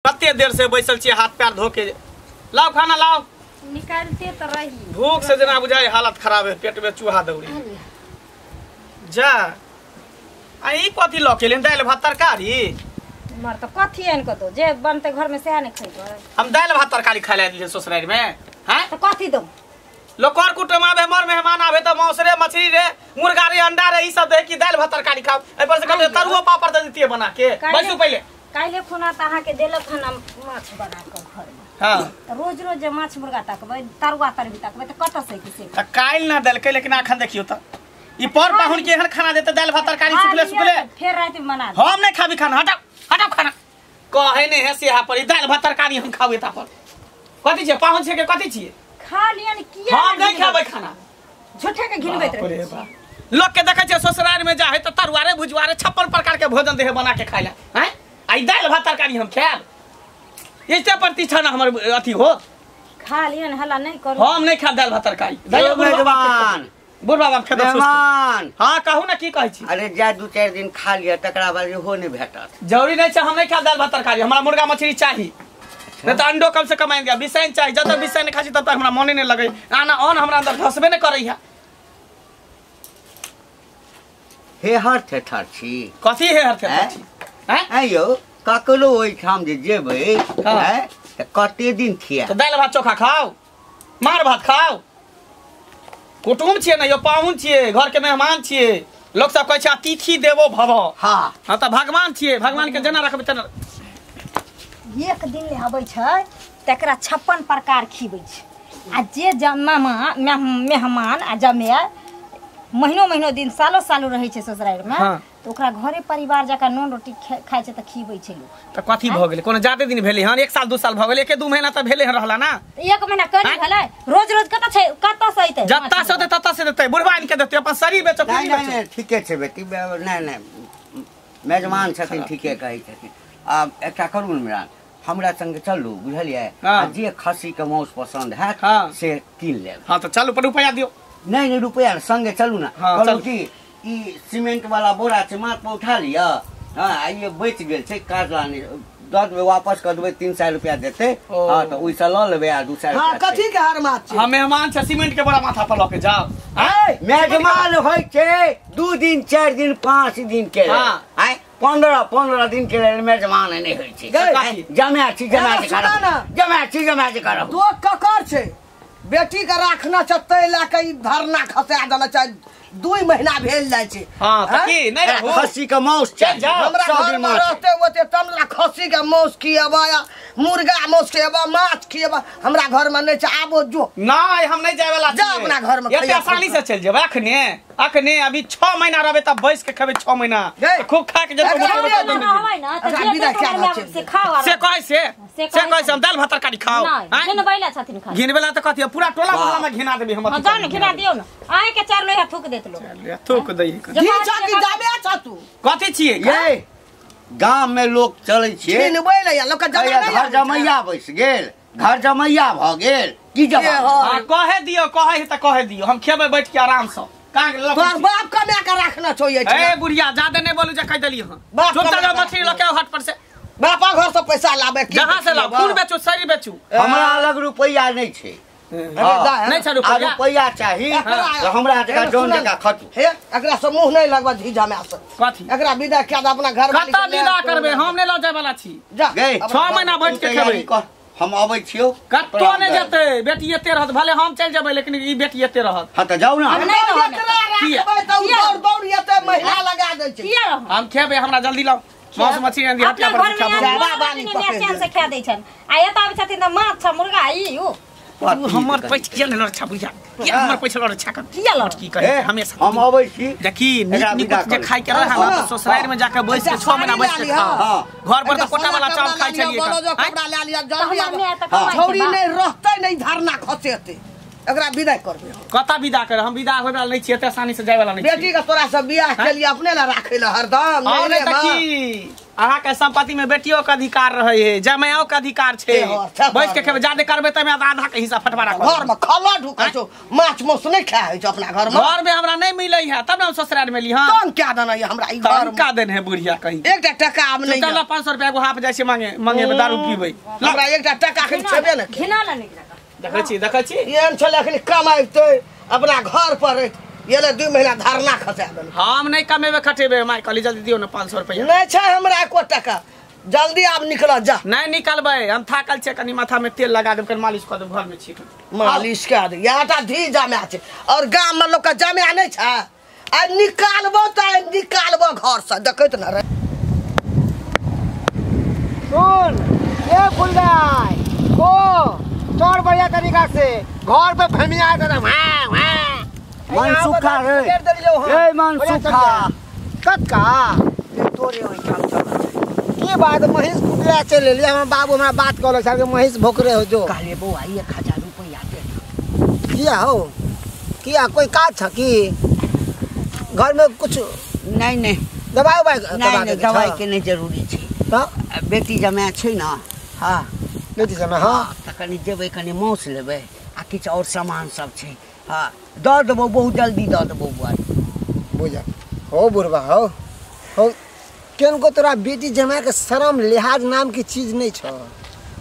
कते देर से बैसल छी हाथ पैर धो के। लाओ खाना लाओ। निकालते त रही। भूख से जना बुझाई हालत खराब है, पेट में चूहा दौड़ी। जा आ ई कथी ल के लेन दाल भात तरकारी? मर त कथी आन के दो जे बनते घर में सेहा नहीं खइबै। हम दाल भात तरकारी खाय ले ससुराल में। हां त कथी दो? लोकर कुटुम आबे मर मेहमान आबे त मांस रे मछली रे मुर्गा रे अंडा रे ई सब दे कि दाल भात तरकारी खाओ। ए पर से कहते तरुआ पापड़ दे दितिए बना के। बैसू पहिले। काल्हे खुना त अहाँ के देलक हन माछ बना के घर में। हां त रोज रोज जे माछ मुर्गा तकबै तरुआ तरबी तकबै त कत से की से? त काइल ना देलकै लेकिन अखन देखियो त ई पर पाहुन के एहन खाना देते दाल भात तरकारी सुखले सुखले फेर राति में बना दे। हम नहीं खाबी खाना। हटाओ हटाओ खाना। कहे नहीं है सेहा पर ई दाल भात तरकारी हम खाबे ता पर कथि छै पाहुन छै के कथि छियै? खा लियन किया हम नहीं खाबे खाना। झूठे के घिनबैत रहै। लोग के देखै छै ससुराल में जा है त तरुआरे भुजवारे 56 प्रकार के भोजन देहे बना के खाइला। हैं आई दाल भात तरकारी हम खाएब। इसे प्रतिष्ठा ना हमर अथी हो। खा लियन हल्ला नहीं करू। हम नहीं खा दाल भात तरकारी। मेहमान बुढ़वा बाप खेत मेहमान। हां कहू ना की कहै छी? अरे जा दू चार दिन खा लिया तकरा बाद हो नहीं भेटत। जरूरी नहीं छै हम नहीं खा दाल भात तरकारी। हमरा मुर्गा मछली चाही नहीं त अंडो कम से कम आनि दिया। बिसैन चाही। जब तक बिसैन नहीं खाइ तब तक हमरा मने नहीं लगे। आना अन्न हमरा अंदर धसबे नहीं करै है। हे हर थेथर छी। कथी हे हर थेथर छी? हैं आइयो ककरो ओहिठाम जे जेबै हैं त कते दिन थिया? त दाल भात चोखा खाओ मार भात खाओ। कुटुम छियै ना यो पाहुन छियै घर के मेहमान छियै। लोग सब कहै छै अतिथि देवो भव। हां हां त भगवान छियै। भगवान के जेना रखबै तेना। एक दिन ले आबै छै तकरा 56 प्रकार खिबै छै। आ जे जमामा मेहमान आ जमे महीनो महीनो दिन सालो सालो रहै छै ससुराल में। हाँ। त ओकरा घरे परिवार जका नून रोटी खाइ छै त खिबै छै लोग। त कथी भ गेलै? कोनो जादे दिन भेलै हन? 1 साल 2 साल भ गेलै। 1-2 महीना त भेलै हन रहला ना। 1 महीना करी भेलै। रोज रोज कत छै कत से अइतै? जत्ता से होतै तत्ता से देतै। बुढ़वा आनि के देतै अपन शरीर बेचो। नहीं नहीं ठीके छै बेटी। नहीं नहीं मेजमान छथिन ठीके कहै छथिन। आ एकटा करू ने मिरान हमरा संगे चलू बुझलियै? आ जे खस्सी के मांस पसंद हैत से कीन लेब। हां त चलू पर रुपया दियो। नहीं नहीं रुपया संगे चलू ना। कहलहुँ कि ई सीमेंट वाला बोरा छै माथ पर उठा लिअ। हां ये बचि गेल छै काज लानी दऽ देबै वापस कऽ देबै 300 रुपया देतै। हां त ओहिसँ लऽ लेबै आ 200 हां कथी के हर माथ छै? हम मेहमान छै सीमेंट के बोरा माथा पर लऽ के जाओ। मेजमान होइ छै 2 दिन 4 दिन 5 दिन के। हां 15-15 दिन के लेल मेजमान नहि होइ छै। जमा छी जमा के करब जमा छी जमा के करब। दो ककर छै बेटी के राखना छै तै लए के ई धरना खसा देने छै। 2 महीना भेल जाइ छै। हां त की नहीं रहू खस्सी के मांस चाही। हमरा घर में रहते ओते तमरा खस्सी के मांस खिएबा मुर्गा मांस खिएबा माछ खिएबा हमरा घर में नहीं छै। आबो जो। नहीं हम नहीं जाय वाला। जा अपना घर में। एते आसानी से चल जेबै अखने अखने। अभी 6 महीना रहबै तब बैस के खेबै 6 महीना खूब खा के जब से खाओ से कहै से कहै से हम दाल भात तरकारी खाओ। घिनबैला छथिन खाली। घिनबैला त कथी पूरा टोला मोहल्ला में घिना देबी हम। जाउ ने घिना दियौ ने। आइ के 4 लोहा थूक देत लोग। थूक दै की छ की जाबे छ तू कथी छियै? ये गांव में लोग चलै छियै घिनबैला या लोग के जमा घर जमैया बैस गेल घर जमैया भ गेल की जमा? हां कहे दियौ कहे त कहे दियौ हम खेबै बैठ के आराम से। तोर बाप कमा के राखना छौ ये। ए बुढ़िया जादे नहीं बोलू जे कह देली हन। चुपचाप मछली ल के हट पर से। बापा घर से पैसा लाबे की जहां से लाब खून बेचू शरीर बेचू। हमरा अलग रुपैया नहीं छै। नहीं छै रुपैया। रुपैया चाही त हमरा जका जोन जका खटू। हे एकरा से मुंह नहीं लगबा झी जमा से। कथी? एकरा विदा किया अपना घर में। कत विदा करबे? हम नहीं ल जाय वाला छी। जा 6 महीना बैठ के खेबै। हम अबै छियौ। कत्तो नहीं जेतै बेटी एते रहत। भले हम चल जेबै लेकिन ई बेटी एते रहत। हां त जाउ ना। हम नहीं रहब। राखबै त दौड़ दौड़ एते महिला लगा दै छै। किया रहब? हम खेबै हमरा जल्दी लाउ मांस मछली आनि हटिया पर खाबो। चैन से खा दै छन। आ एत आबै छथिन त माछ मुर्गा ई उ। तू हमर पैछ किया नहीं लड़ छा बुझा? किया हमर पैछ लड़ छा कर? किया लड़ की करे हमेशा? हम अबै छी। देखी नीक नीक जे खाइ के रहा ना त ससुराल में जाके बैस के 6 महीना बैस के खाओ। घर पर त कोटा वाला चावल खाइ छलियै। कपड़ा ले लिया जल्दी आब। छौरी नहीं रहतै नहीं धरना खसेतै। एकरा विदा करबै। कता विदा कर? हम विदा होय वाला नहीं छी एते आसानी से जाय वाला नहीं। बेटी के तोरा से बियाह के लिए अपने ला राखै ला हरदम। और नहीं त की अहाँ के संपत्ति में बेटियों के अधिकार रहे है, जमाइओ के अधिकार छे। बैठ के खेबै, जादे करबै त आधा के हिस्सा फटवारा कर। घर में खला ढुकै छौ, माछ मांस नहीं खाए होइ छौ अपना घर में। घर में हमरा नहीं मिलै है तब ना हम ससुराल में ली। हां तंग क्या देना ये हमरा ई घर में का देन है बुढ़िया कहीं। एकटा टका आब नहीं। चल 500 रुपया एगो हाफ जाइ छै मांगे मांगे में दारू पीबै। हमरा एकटा टका अखन छेबे ने। घिना ल निकला। देखै छी देखै छी एहन छलै अखन कमाइते अपना घर पर रहते। ये ले 2 महीना धरना खसा देलक। हम नहीं कमेबे खटेबे माय, कहली जल्दी दियो ना 500 रुपया। नहीं छै हमरा एको टका, जल्दी आब निकल जा। नहीं निकलबै, हम थाकल छियै, कनी माथा में तेल लगा देब, कनी मालिश कऽ देब, घर में छी मालिश कऽ दे। यहाँ धी जमा छै और गाम में लोग के जमा नहीं छै। आ निकालबो त निकालबो घर से, देखैत न रे। सुन ए फुलदाई ओ चोर बढ़िया तरीका से घर पे भमिया दे। हां हां मन सुखा रे, ए मन सुखा कक्का तोरे ओइठाम चल। की बात महींस कुटला चल लेली। हमर बाबू हमरा बात कहलो सर के महींस भोकरे हो जो। कहले बौआ 1000 रुपया दे। किया हो किया कोई काज छ की घर में कुछ? नहीं नहीं दवाई उवाई नहीं नहीं, दवाई के नहीं जरूरी छै। त बेटी जमा छै ना। हां बेटी जमा। हां त कनी जेबै कनी मांस लेबै आ किछ और सामान सब छै। हाँ दऽ देबौ, बहुत जल्दी दऽ देबौ बुआ। बुझा हो बुढ़बा हो हो केनको तोरा बेटी जमा के शरम लिहाज नाम की चीज नहीं छौ।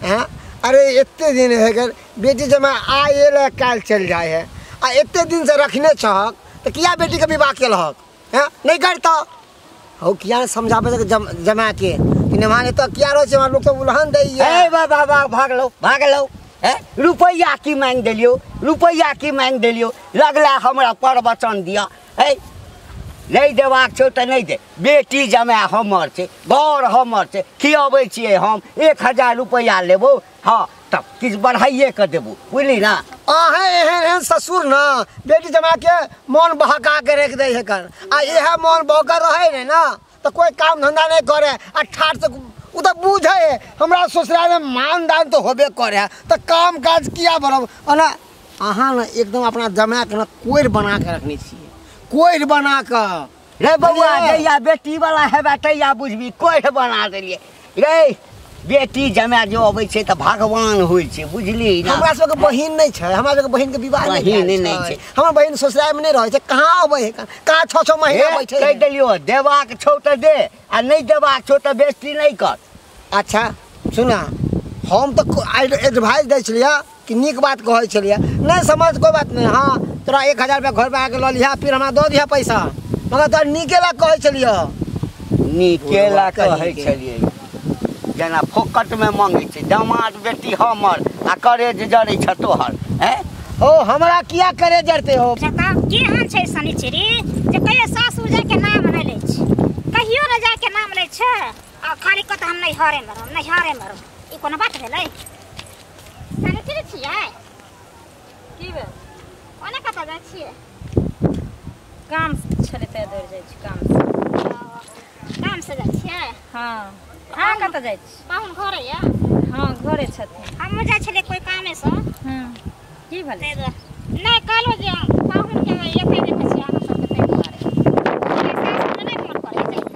हैं अरे एते दिन है गेल बेटी जमा आए ले काल चल जाए है आ एते दिन से रखने छहक तो किया बेटी के विवाह केलहक? हैं नहीं करता हो किया समझाबे जमा के कि नमाने तो किया रहो छै लोग तो उलहन दै है। ए बाबा बाबा भाग लो भाग लो। रुपैया की मांग देलियो, रुपैया की मांग देलियो, लगला हमरा प्रवचन दिया। है नहीं देबाक छौ तऽ नहीं दे, बेटी जमा हमर छै, घर हमर छै, खियाबै छियै हम। 1000 रुपैया लेबो। हाँ तब किछु बढ़ाइए के देबो, बुझली ना। अहें एहन एहन ससुर ना बेटी जमा के मन बहका के रख दै है कर आ इएह मन बहका रहे ने ना तो कोई काम धंधा नहीं करे आ ठाठ से उ तो बुझे हमरा ससुराल में मान दान तो होबे करे तो काम काज किया बरब। ओना अहाँ ना एकदम अपना जमा के ना कोरि बना के रखने छियै, कोरि बना के। रे बौआ जहिया बेटी वाला हेबे तहिया बुझबी कोरि बना देलियै। रे बेटी जमा जो अबै छै तऽ भगवान होइ छै, बुझली ना। हमरा सबके बहिन नहीं छै, हमरा सबके बहिन के विवाह नहीं छै, हमर बहिन ससुराल में नहीं रहै छै, कहाँ अबै है, कहाँ 6-6 महीना बैठे। कहि देलियो देबाक छौ तऽ दे आ नहीं देबाक छौ तऽ बेइज्जती नहीं कर। अच्छा सुना हम तो एडवाइस दै छलियै कि नीक बात कहै छलियै, नहीं समझ कोई बात नहीं। हाँ तोरा 1000 रुपया घर पर आके लऽ लिहा फिर हमरा दऽ दिहा पैसा, मगर तोरा नीके ला कहै छलियै। नीके ला कहै छलियै जेना फोकट में मांगै छै दामाद बेटी हमर आ करेज जरै छ तोहर। हैं ओ हमरा किया करे जरते हो? की हाल छै शनिचरी जे कहियो सासुर जाय के नाम नहि लै छै, कहियो न जाय के नाम लै छै आ खाली कहत हम नैहरे में रहब नैहरे में रहब। ई कोनो बात भेलै? शनिचरी छियै की भेल? ओने कतऽ जाइ छियै? काम छलै तै दौड़ जाइ छी। काम से काम से जाइ छियै? हाँ। अहाँ कतऽ जाइ छी? पाहुन घरे यऽ? हाँ घरे छथिन। हमहूँ जाइ छलियै कोइ कामेसँ। की भेलै? नहि कहलहुँ जे पाहुनके एतै देखै छियै अहाँ सबके ताहि दुआरे। सासुरमे नहि मोन पड़ै जाइके?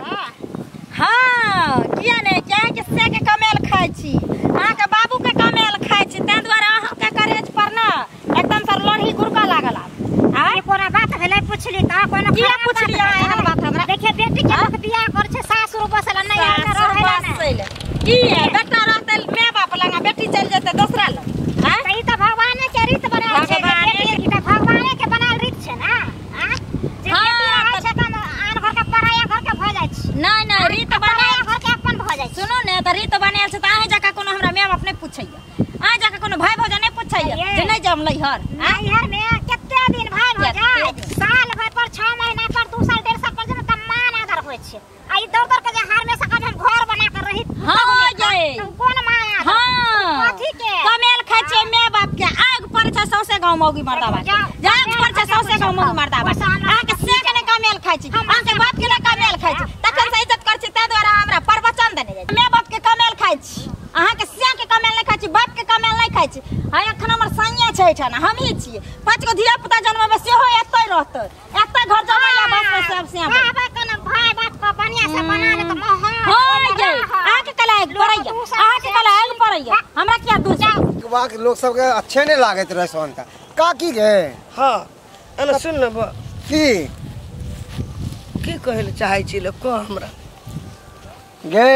हाँ किया नहि, कियाकि से के कमेल खाइ छी, अहाँके बाबूके कमेल खाइ छी, ताहि दुआरे अहाँके करेज पर ने एकदम सर लोढ़ी गुड़कऽ लागल आब। ई कोना बात भेलै? पुछली तऽ कोनो किया पुछली अहाँ एहन बात हमरा? देखिए बेटी के लोक बियाह करै छै सासुर बसैला नैहर मे रहैला नहि। की है बेटा रहतै my बाप लग बेटी चलि जेतै दोसरा लग। हां ई तऽ भगवाने के रीत बनायल छै, बेटी के भगवाने के बनायल रीत छै ना। हां जे बेटी रहै छै तऽ आन घर के पराया घर के भऽ जाइ छै। नहीं नहीं रीत बनायल घर के अपन भऽ जाइ छै। सुनू ने तऽ रीत बनायल छै तऽ अहाँ जकाँ कोनो हमरा my बाप नहि पुछैया, अहाँ जकाँ कोनो भाई भौजा नहि पुछैया जे नहि जाम नैहर। नैहर में कते दिन भाई भौजा साल भर पर 6 महीना पर 2 साल 1.5 साल पर जेना त मान आदर होइ छै। आ ई दौड़ दौड़ के जे हार में से हम घर बना कर रही हां ये कोन मान आदर? हां कथी के कमेल खाइ छै my बाप के आग पर छै सौसे गांव मौगी मर्दाबा, आग पर छै सौसे गांव मौगी मर्दाबा। अहाँ के से के नहि कमेल खाइ छी, अहाँ के बाप के नहि कमेल खाइ छी, तखन से इज्जत कर छी ताहि दुआरे हमरा प्रवचन देने जाइ। My बाप के कमेल खाइ छी, अहाँ के से के कमेल नहि खाइ छी, बाप के कमेल नहि खाइ छी। हाँ एखन हमर सैया छै एहिठाम, हमही छियै, 5 गो धिया पुता जन्मेबै सेहो एतै रहतै, एतै घर जमाइया बस सब से भाई बाप क बढ़िया से बना ले त महा हो जाई आके कला एक पड़ैया आके कला एक पड़ैया हमरा किया दूस वाक लोग सब के अच्छे नहीं लागत रहे सोनता का की गे। हां एना सुन न की की कहल चाहै छी ले कह हमरा गे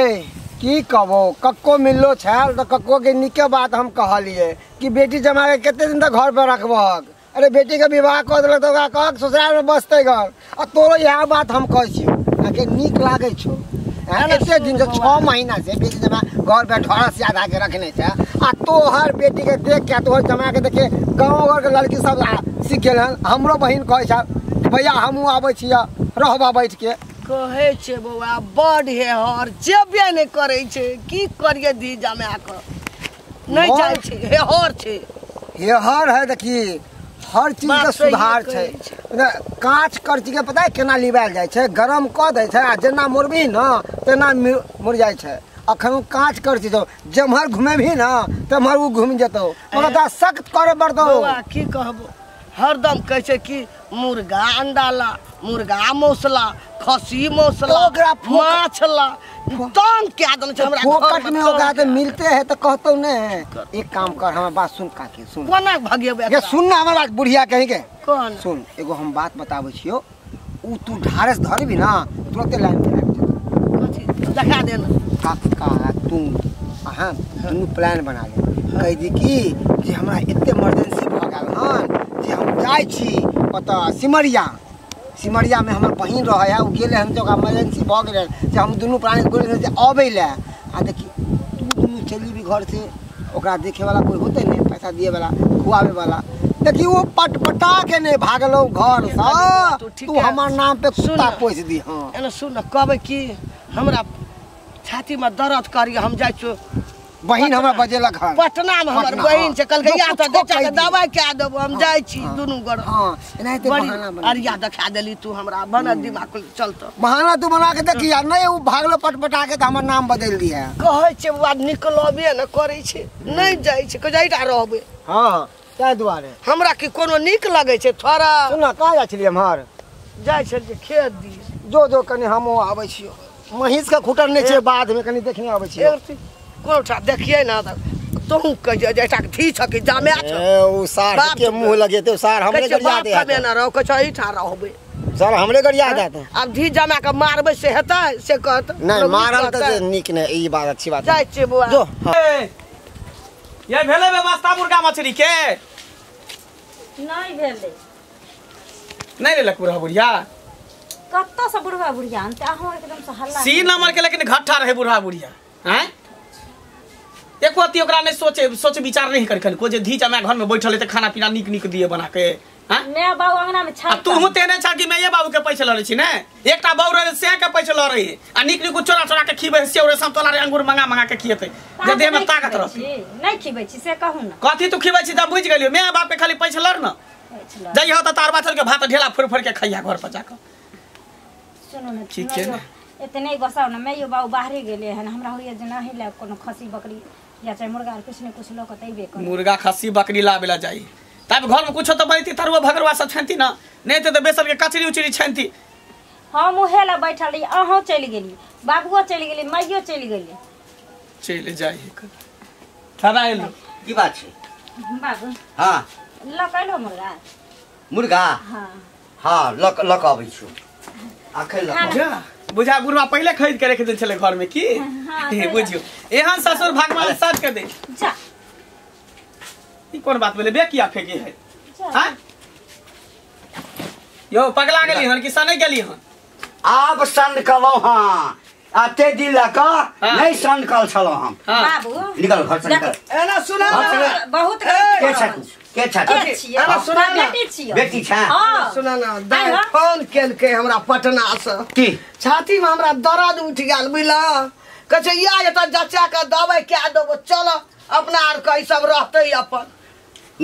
की कहबो कक्को मिललो छल त कक्को के निके बात हम कहलिए कि बेटी जमा के कते दिन तक घर पर रखबहक। अरे बेटी के विवाह कऽ देलक त ओकरा कहक ससुराल में बसतै घर आ तोरो इएह बात हम कहै छियौ अहाँके नीक लागै छौ। एते दिन से 6 महीना से बेटी जमा घर पर ढोरस याद आके रखने छै आ तोहर बेटी के देख के तोहर जमा के देखे गाँव घर के लड़की सब सीख गेल हन। हमरो बहिन कहै छै भैया हमहूँ आबै छियै रहबा बैठ के कहै छै बौआ बड हे हर जेबे नहि करै छै की करिए दी जमा के नहीं जाइ छै हे हर छै हे हर है। देखी हर चीज के सुधार छै कांच करची के पता है केना लिबायल जाइ छै गरम कऽ दै छै आ जेना मुरबी न तेना मुर जाइ छै। अखन कांच करची छौ जेम्हर घुमेबही न तेम्हर ओ घुमि जेतौ ओकरा तऽ सख्त करे पड़तौ। बौआ की कहबो हरदम कहै छै कि मुर्गा अंडा ला मुर्गा मौसला खस्सी मौसला माछ ला तंग क्या देने छै हमरा फोकट में ओकरा तो मिलते है तो कहतो ने। एक काम कर हमर बात सुन काकी सुन कोना भगेबै ये सुन ना हमर बात बुढ़िया कहीं के कोन सुन एगो हम बात बताबै छियो उ तू ढारस धरबी ना तुरंते लाइन पे आबि जेतौ। कथी देखा दे ना काका तू अहाँ दुनू प्लान बना ले कहि दी कि जे हमरा एते इमरजेंसी भऽ गेल हन जे हम जाइ छी ओतऽ सिमरिया सिमरिया में हमर बहिन रहे है उ गेलै हन तऽ ओकरा इमरजेंसी भऽ गेलै जे हम दुनू प्राणी गेल जे अबै लए आ देखी तू दुनू चलि भी घर से ओकरा देखे वाला कोई होतै नहीं पैसा दिए वाला खुआवे वाला। देखी वो पटपटा के नहीं भागलो घर से तू हमर नाम पे कुत्ता पोस दी। हां एना सुन कहबै कि हमरा छाती में दर्द करी हम जाइ छी बहिन हमरा बजेलक हन पटना में हमर बहिन छै कहलकै या त बेटा के दवाई के देबो हम जाइ छी दुनू गोर। हां एनाहिते बहाना बना अरिया देखा देली तू हमरा बना दिमाग चलत बहाना तू बना के देखी यार नहीं उ भागलो पटपटा के त हमर नाम बदल दिया कहै छै बौआ निकलबे न करै छै नहीं जाइ छै कहै जा रहबे। हां ताहि दुआरे हमरा की कोनो नीक लगै छै थोड़ा सुन कहाँ जाइ छलियै एम्हर जाइ छलियै खेत दिस जो जो कनि हमहूँ आबै छियौ महींस के खुटल नहीं छै बाद में कनि देखने आबै छियौ कोठा देखिए ना तोहू कह जे एकटा धी छ कि जामे छ ए उ सार के मुंह लगेते सार हमरे गरिया दे बाप ना रहो कह एठा रहबे सर हमरे गरिया देते अब धी जमा के मारबे से हेतै से कहत नहीं मारल त नीक नहीं ई बात अच्छी बात जाइ छी बुआ जो ये भेलै व्यवस्था मुर्गा मछली के नहीं भेलै नहीं लेलक बुढ़ा बुढ़िया कत्तो से बुढ़वा बुढ़िया अंत अहों एकदम से हल्ला सी नंबर के लेकिन घट्ठा रहे बुढ़ा बुढ़िया हैं एको अति ओकरा नहीं सोचे सोच विचार नहीं कर को जे धी जमा घर में बैठल है त खाना पीना नीक नीक दिए बना के हां मैं बाबू अंगना में छा आ तू तेने छा कि मैं ये बाबू के पैसा लरै छी ने एकटा बाबू रहे से के पैसा लरै आ नीक नीक चोरा चोरा के खीबै सेव रे समतोला रे अंगूर मंगा मंगा के खिएतै जे देह में ताकत रहतै नहीं खीबै छी से कहू ना कथी तू खीबै छी त बुझि गेलियो मैं बाप के खाली पैसा लर न जइहो त तार बाथर के भात ढेला फुर फुर के खइया घर पर जाके। सुनो न ठीक है इतने गोसाव न मैं यो बाबू बाहरे गेले हन हमरा होइए जे नाही ले कोनो खसी बकरी या चाहे मुर्गा कुछ न कुछ लऽ के तैबे कर मुर्गा खसी बकरी लाबेला जाई तब घर में कुछ तो बनती तरुआ भगरवा सब छनती ना नहीं तो बेसन के कचरी उचरी छनती। हम उहे ला बैठल रही अहों चलि गेली बाबुओ चलि गेली माइयो चलि गेली चलि जाई थाना एलो की बात छै बाबू। हां ल कैलो मुर्गा मुर्गा हां हां ल ल के आबै छी आखै ल बुझा बुढ़वा पहले खरीद के रख देल छले घर में की बुझियो एहन ससुर भगवान सच के दे जा ई कोन बात भेलै बे किया फेके है हां यो पगला गेली हन कि सने गेली हन आब सन कलौ हां आते दिन लक नहीं सन कल छलौ हम बाबू निकल घर से निकल एना सुना बहुत के छ के छ एना सुना बेटी छियो बेटी छ हां सुना ना दाइ फोन केलकै हमरा पटना से की छाती में हमरा दर्द उठ गेल बुझला कहै छै या एतऽ जचा के दवाई के देबो चल अपना आर के सब रहतै अपन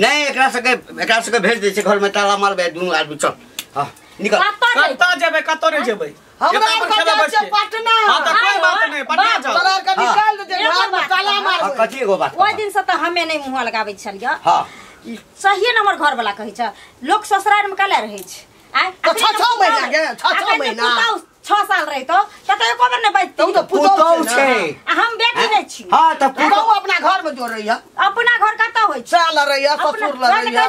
नहीं एकरा सबके भेज दै छै घर में ताला मारबै दुनू आदमी चल हां निकल कतऽ जेबै कतऽ नहि जेबै हमरा आर के जाइ छै पटना। हां त कोई बात नहीं पटना जाओ तोरा के निकाल दे घर में ताला मारबै कथी एगो बात ओइ दिन से त हमे नहीं मुंह लगाबै छलियै। हां सहिए न हमर घर वाला कहै छै लोक ससुराल में काला रहै छै आ 6 6 महीना के 6 6 महीना 6 साल रहितो त त एको बेर नै बजती। तू त पुतौ छै आ हम बेटी नै छी। हां त पुतौ अपना घर में जो रही है। अपना घर कतौ होइ छै? साल रही है, ससुर रही है।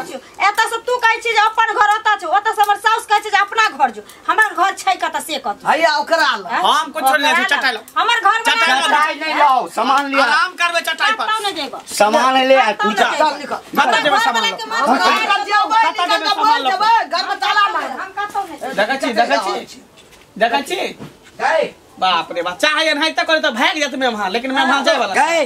एतऽ से तू कहै छी जे अपन घर ओतऽ छौ, ओतऽ से हमर साउस कहै छै जे अपना घर जो। हमर घर छै कतऽ से कतऽ? हैया ओकरा ल। हम कुछ नै छै, चटाई ल। हमर घर में चटाई नै लाओ, सामान लिया। आराम करबै चटाई पर। कतौ नै जेबै। सामान ले आ निकल। चल निकल। कतऽ जेबै सामान ल? कतऽ जेबै? घर में ताला मार। हम कतौ नै। देखै छी, देखै छी, देखै छी। गए बाप रे बाप, चाहे एनाहिते करे त भागि जात मेहमान, लेकिन मेहमान जाय वाला गए।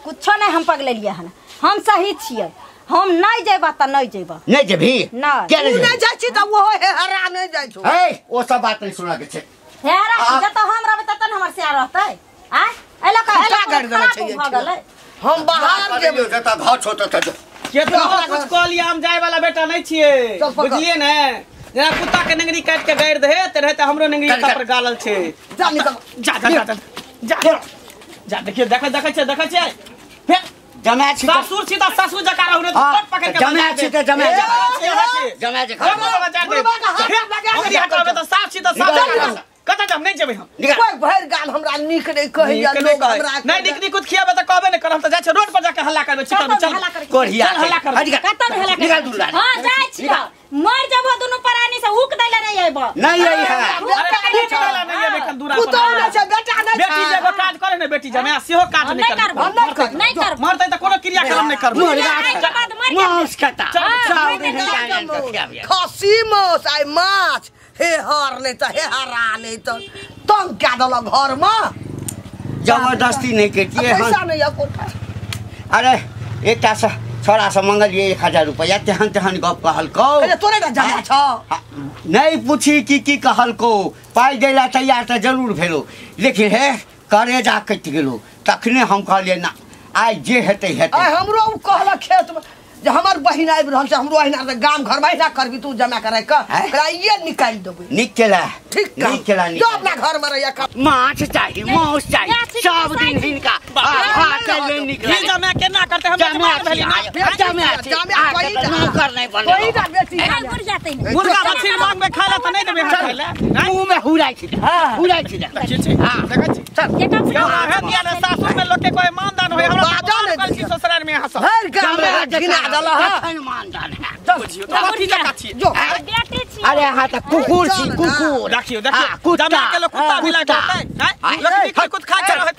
कुछो नहीं हम पगलेलियै हन, हम सही छियै। हम नहीं जेबा त नहीं जेबा। नहीं जेबी? नहीं। किया तू नहीं जाइ छी त ओहो हेहरा नहीं जाइ छौ। ए ओ सब बात नहीं सुना के छै। हेहरा जत हम रहबै तत न हमर सिया रहतै। आ एला का एला कर देने छै। हम बाहर जेबै जत घर छौ तत जो। के तो कुछ कह लिया, हम जाय वाला बेटा नहीं छियै, बुझलियै ने? जेना कुत्ता के नंगरी काट के गाड़ि दे ते रहते हमरो नंगरी पर गालल छै। जा निकल, जा जा जा जा जा। देखियो, देखै देखै छै, देखै छै। फेर जमा छी ससुर छी त ससुर जका रहू ने, त पकड़ के जमा छी त जमा जमा जे खा हटाबे त साफ छी त साफ जका। कत हम नहीं जेबै हम। कोई भरि गाल हमरा नीक नहीं कहैया लोग हमरा। नहीं नीक नीक खियाबे त कहबे नहीं करब, त जाइ छै रोड पर जाके हल्ला करबै। चल चल कोढ़िया हल्ला करबै। कत हल्ला करबै? निकाल दूर। हां जाइ छी, मर जबो दुनु प्राणी से हुक दैला नहीं आइबो। नहीं आई है। अरे हुक दैला नहीं आइबे कन दूरा पर। पुतौ नै छै, बेटा नै छै। बेटी जे काज करे ने बेटी जमे सेहो काज नहीं करबै। नहीं करबै। मरतै त कोनो क्रियाक्रम नहीं करबै। मांस खाता। खसी मांस आइ माछ हे हर नहीं त हे हरा नहीं त तंग कए देलक घर में। जबरदस्ती नहीं करतियै। पैसा नहीं है कोठा। अरे एकटा से छोरा से मंगलियै 1000 रुपया, तेहन तेहन गप कहलकौ। अरे तोरे ना जमा छौ। नहीं पूछी की की कहलकौ। पाइ दैला तैयार त जरूर भेलो, लेकिन हे करेजा कटि गेलो। तखने हम कहलियै ना आइ जे हेतै हेतै। आइ हमरो उ कहलक खेत में जे हमर बहिन आबि रहल छै, हमरो अहिना गाम घर में अहिना करबी तू जमा कराय के एकरा ये निकालि देबै। नीक केला, ठीक नीक केला। जो अपना घर में रहिया। माछ चाही, मांस चाही, सब दिन हिनका भात ले निकल। ई जमा केना करतै? हम जमा भेली ना जमा कोई नौकर नहीं बनल। कोई ना बेटी मुर्गा मछली मांगबे खाय ला त नहीं देबै खाय ला। मुंह में हुराइ छी, हुराइ छी। हां देखै छी। चल हे दिया ने सासुर में लोग के कोई मानदान होय। हमरा बाजल छी ससुराल में यहाँ सब भरि गाम में घिना देलह। कखन मानदान है? बुझियो त कथी जका छी? जो बेटी छी। अरे हां त कुकुर छी, कुकुर। देखियो देखियो, जमा के लोग कुत्ता भी लागतै। हैं लोग निकल कुत खा के रहत।